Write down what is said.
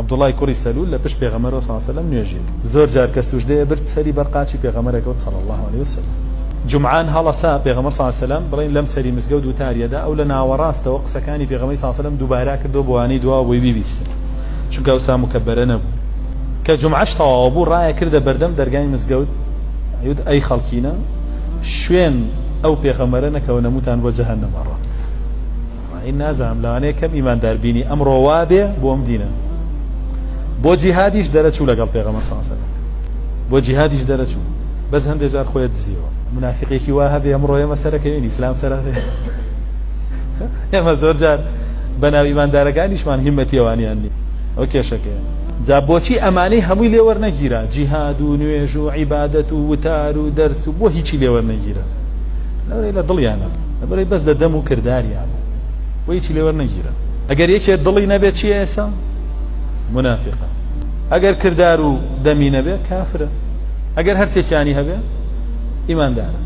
عەبدوڵای کوڕی سەلول لە پشت پێغەمبەرەوە صلی اللە علیە وسلم نوێژی کرد. زۆر جار کە سوجدەیە برد سەری بەر قاچی پێغەمبەرە کەوت صلی اللە علیە وسلم. جومعان هەڵەسا پێغەمبەر صلی اللە علیە وسلم بڵێین لەم سەری مزگەوت وتاریەدا ئەو لە ناوەڕاستەوە قسەکانی پێغەمبەری صلی اللە علیە وسلم دووبارە کردەوە بۆ وانەی دواوە بۆی بیبیستن چونکە ئەوسا موکەبەرە نەبوو. کە جومعەش تەواو بوو ڕایە کردە بەردەم دەرگای مزگەوت ئەیوت ئەی خەڵکینە شوێن ئەو پێغەمبەرە نەکەونە موتان بۆ جەهەنەم ئەڕۆن. ڕای نازانم لەوانەیە کەم ئیماندار بینی ئەمڕۆ وابێ بۆ ئەم دینە بۆ جیهادیش دەرەچوو لەگەڵ پێغەمبەر صلی الله علیه و بۆ جیهادیش دەرەچوو بەس هەندێک جار خۆی دزیەوە منافقێکی وا هەبێ ئەمڕۆ ئێمە سەرەکەوین ئیسلام سەرەکەوین ئێمە زۆر جار بەناو ئیماندارەکانیشمان هیمەتی ئەوانیان نیە ئەو کێشەکەیە جا بۆچی ئەمانەی هەمووی لێ وەرنەگیرا جیهاد و نوێژ و عیبادەت و وتار و دەرس و بۆ هیچی لێ وەرنەگیرا لەوەی لە دڵیانە لەبەرئەوەی بەس لە دەم و کرداریا بوو بۆ هیچی لێ وەرنەگیرا. ئەگەر یەکێ دڵی نەبێ چیە ئێسا؟ مونافیقە. ئەگەر کردار و دەمی نەبێ کافرە. ئەگەر هەرسێکیانی هەبێ ئیماندارە.